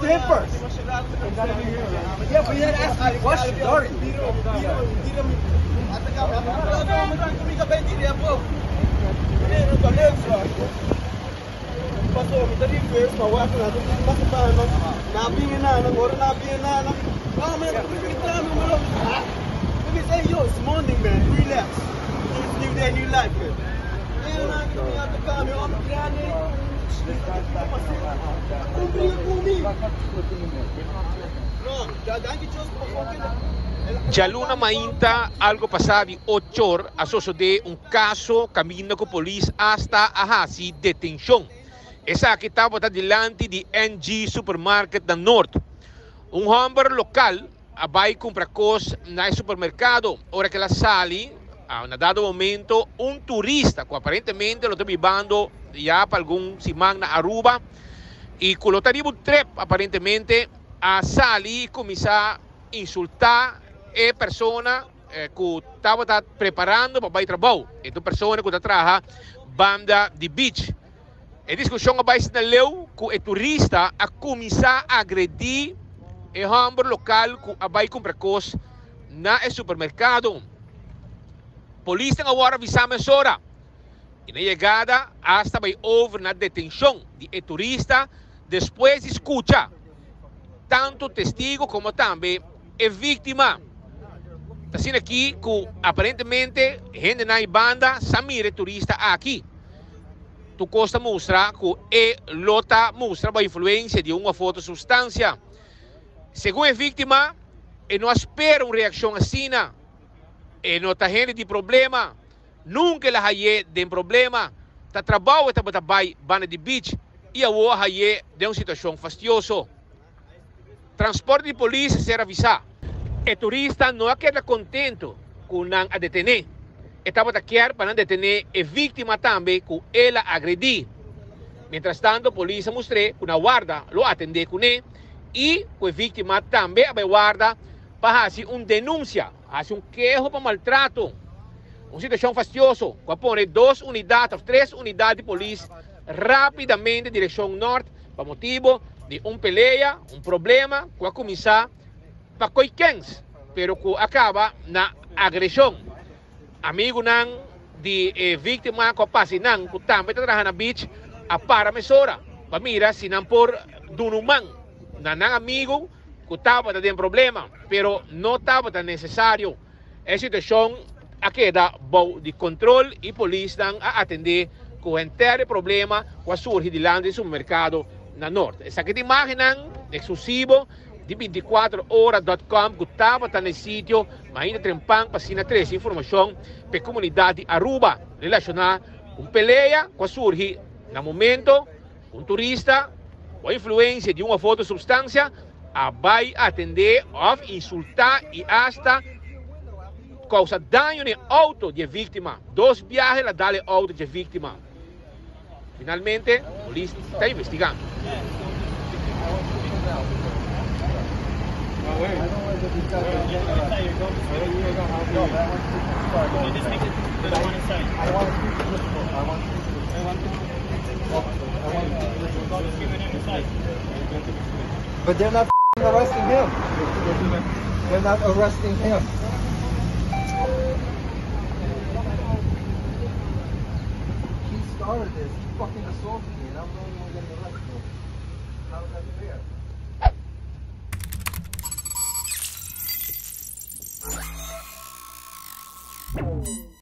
him first. Yeah, but you're not asking me questions, are you? Djaluna mainta algo pasá di ochor a sosodé un kaso kaminda ku polis asta a hasi detenshon. Esaki tabata dilanti di NG Supermarket na Noord. Un hòmber lokal a bai kumpra kos na e supermerkado. Ora ku el a sali, na dado momento un turista ku aparentemente lo ta bibando ya pa algun siman na Aruba i ku lo ta riba un trip aparentemente a sali i kuminsá insultá e persona ku tabata preparando pa bai trabou. E ta un persona ku ta traha banda di beach. E diskushon a bai asina leu ku e turista a kuminsá agredí e hòmber lokal ku a bai kumpra kos na e supermerkado. Polisnan a wòrdu avisá mesora i na yegada asta bai over na detenshon di e turista despues di skucha tantu testigu komo tambe e víktima. Ta asina aki ku aparentemente hendenan ei banda sa mira e turista aki. Tur kos ta mustra ku e lo ta mustra bo influensia di un òf otro sustansia. Segun e víktima, e no a spera un reakshon asina. E no ta hende di problema. Nunka el a hay'é den problema. Ta trabou e tabata bai banda di beach i awor a hay'é den un situashon fastioso. Transporte di polis a ser avisá. E turista no a keda kontentu ku nan a detené. E tabata kier pa nan detené e víktima tambe ku el a agredí. Mientrastanto polis a mustr'é ku na warda lo atendé kuné i ku e víktima tambe a bai warda pa hasi un denunsia, hasi un keho pa maltrato. Un situashon fastioso ku a pone dos unidat òf tres unidat di polis rápidamente direkshon nòrt pa motibo di un pelea, un problema ku a kuminsá pa koi kens, pero ku a kaba na agreshon. Amigunan di e víktima ku a pasa einan, ku tambe ta traha na beach, a para mesora pa mira si nan por duna un man na nan amigu ku tabata den problema, pero no tabata nesesario. E situashon a keda bou di kontrol i polisnan a atendé ku henter e problema ku a surgi dilanti di supermerkado na Noord. Esaki ta imágennan eksklusivo di bintikuater ora dòt kòm ku tabata na e sitio mainta trempan pa asina trese informashon pa e komunidat di Aruba relashoná ku un pelea ku a surgi na momento ku un turista ku a influensia di un òf otro supstansia a bai atendé òf insultá i asta kousa daño na e outo di e víktima. Dos biaha el a dal e outo dje víktima. Finalmente, polis ta investigando. But they're not arresting him. They're not arresting him. He started this. He fucking assaulted me, and I'm the only one getting arrested. How is that fair?